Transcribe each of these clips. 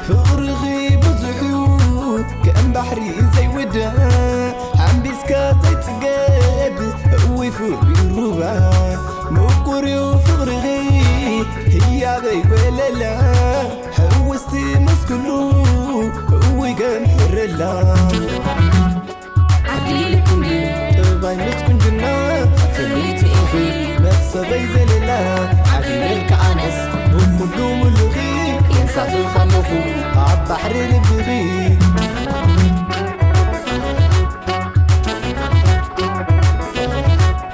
ፍቕርኺ ብዙሕ እዩ ከም ባሕሪ ዘይውዳእ፣ ሓምቢስካ ዘይጽገብ እውይ ፍቕሪ ሩባ። ምቁር እዩ ፍቕርኺ ህያበይ ወለላ፣ ሕውስቲ ምስ ኩሉ እውይ ገምሕረላ። ዓዲልኩም ጥባይ ምስ ቁንጅና ፍልይቲ ኢኺ መክሰበይ ዘለላ። ዓዲለልካ ኣነስ ብኹሉ ምሉኺ የንሳፍፍ ኣለኹ ኣብ ባሕሪ ልብኺ።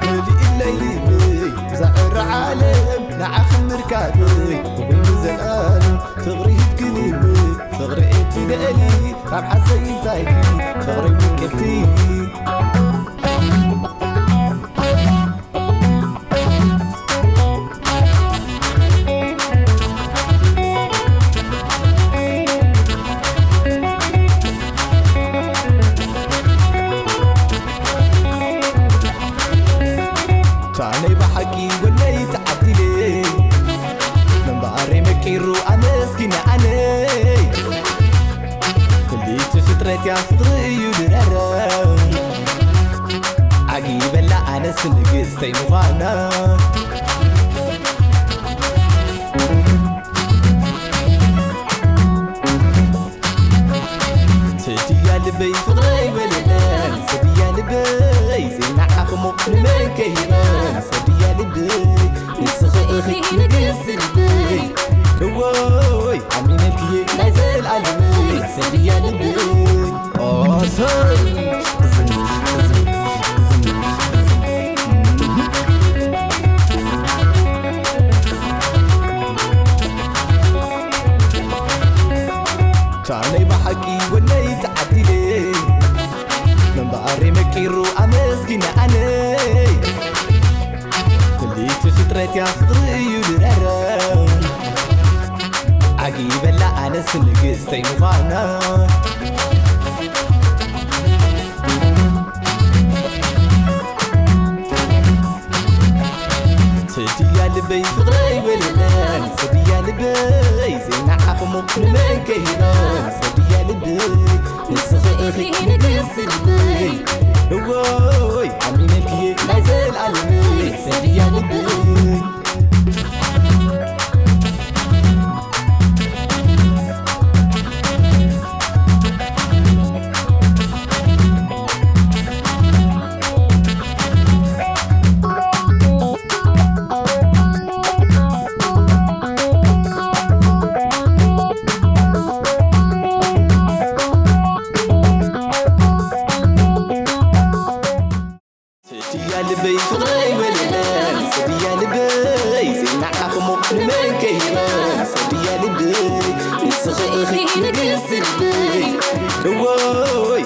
መሊእለይ ልበይ ብዛዕራ ዓለም ንዓኺ ምርካበይ ወይ ንዘለኣለም ፍቕሪ ሂብክኒ እምበር ፍቕሪ እቲ ደሊ ካብ ሓሰይ እንታይኪ ፍቕሪ ውቅብቲ። ታነይ ብሓቂ ወለይ ተዓዲለ ምንባረይ መቂሩ ኣመስጊነ ኣነይ። ክልይቲ ፍጥረት እያ ፍቕሪ እዩ ድረረ ዓጊበላ ኣነስ ንግስተይ ምዃና። ሰድያ ልበይ ፍቕረይ ወለለን ሰድያ ልበይ ዘይናዓኽሞ ንመን ከይበን ሰድያ ልበይ ንስኺ ኢኺ ንግስቲ ልበይ እወይ ኣሚነልክዬ ናይ ዘልኣለመይ ሰድያ ልበይ ኦሰይ ቻነይ ብሓቂ ወለይ ተዓዲለ ምንባረይ መቂሩ ኣመስጊነ ኣነይ ክልይቲ ፍጥረት እያ ፍቕሪ እዩ ድረረ ዓጊበላ ኣነስ ንግስተይ ምዃና ሰድያ ልበይ ፍቕረይ ወለለን ሰድያ ልበይ ዘይናዓኽሞ ንመን ከይበን ሰድያ ልበይ ንስኺ ኢኺ ንግስቲ ልበይ እወይ ኣሚነልክዬ ናይ ዘልኣለመይ ሰድያ ልበይ ሰድያ ልበይ ፍቕረይ ወለለን ሰድያ ልበይ ዘይናዓኽሞ ንመን ከይበን ሰድያ ልበይ ንስኺ ኢኺ ንግስቲ ልበይ እወይ